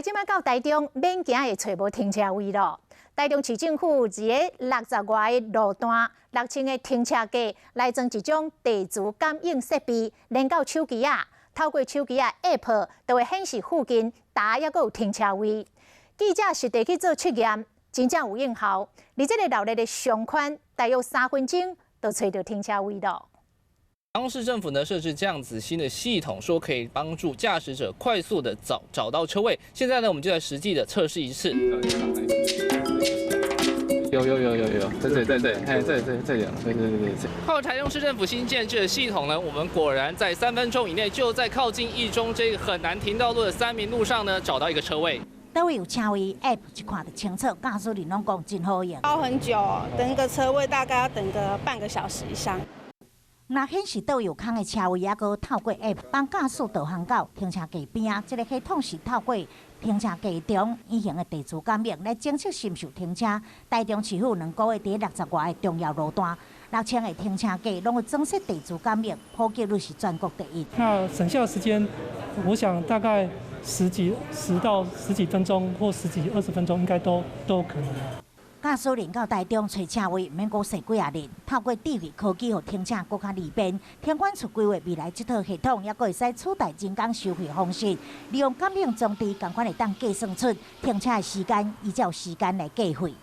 這擺到台中，免驚會揣無停車位囉。台中市政府佇咧六十外个路段，6000个停車格來裝一種地磁感應設備，連到手機仔，透過手機仔 App 就會顯示附近佗猶閣有停車位。記者實地去做測驗，真正有應效。佇這個鬧熱的商圈，大約3分鐘就揣著停車位囉。台中市政府呢設置這樣子新的系統，說可以幫助駕駛者快速的找到車位。現在呢，我們就來實際的測試一次。有有有有有，在這裡在這裡，哎，這裡這裡這裡，對對對對對。靠台中市政府新建置的系統呢，我們果然在3分鐘以內就在靠近一中這個很難停到路的三民路上呢，找到一個車位。佗位有車位，App 一看就清楚，駕駛人攏講真好用。包很久，等一個車位大概要等個半個小時以上。若顯示佗有空的車位，猶閣透過 App 幫駕駛導航到停車格邊仔。這个系統是透過停車格中隱形的地磁感應來偵測是毋是有停車。台中市府2個月佇60外个重要路段，6000个停車格攏有裝設地磁感應，普及率是全國第一。那省下時間，我想大概10到十幾分鐘或十幾二十分鐘，應該都有可能。駕駛人到台中揣車位，毋免閣踅幾仔日，透過智慧科技，予停車閣較利便。停管處規劃未來這套系統，猶閣會使取代人工收費方式，利用感應裝置，仝款會當計算出停車的時間，依照時間來計費。